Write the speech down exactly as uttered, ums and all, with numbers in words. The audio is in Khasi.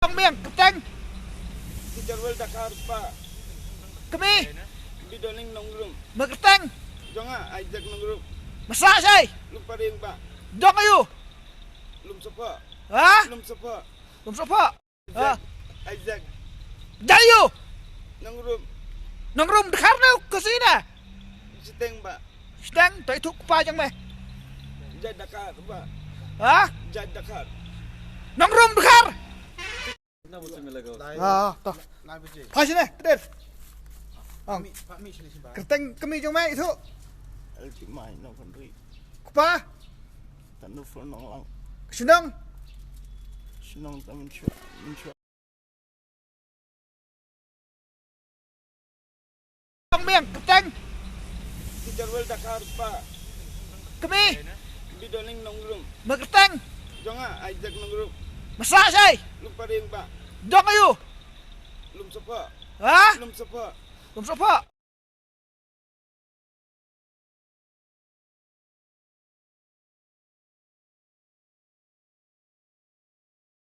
Ong Miang, kyrteng. Teacher Wel Dakar, pa. Kmie. Bidoling Nongrum. Me kyrteng. Jong nga Isaac Nongrum. Me sah shai. Lum Paring, pa. Jong aiu? Lum Sopo. Ha? Lum Sopo. Lum Sopo. Ha? Isaac. Jong aiu? Nongrum. Nongrum Dakar ne Khasi ne? Shiteng, pa. Shiteng, to itu kpa jong me. Jait Dakar, pa. Ha? Jait Dakar. Nongrum Dakar. Ha, to. Phai shane, kder. Ong. Kyrteng kmie jong me itu. L G Mai Nongkynrih. Kpa? Tanu Fur Nonglang. Shnong? Shnong Taman Chua, Min Chua. Ong Miang, kyrteng. Teacher Wel Dakar, pa. Kmie. Bidoling Nongrum. Me kyrteng. Jong nga Isaac Nongrum. Me sah shai. Lum Paring, pa. Jong aiu? Lum Sopo. Ha? Lum Sopo. Lum Sopo.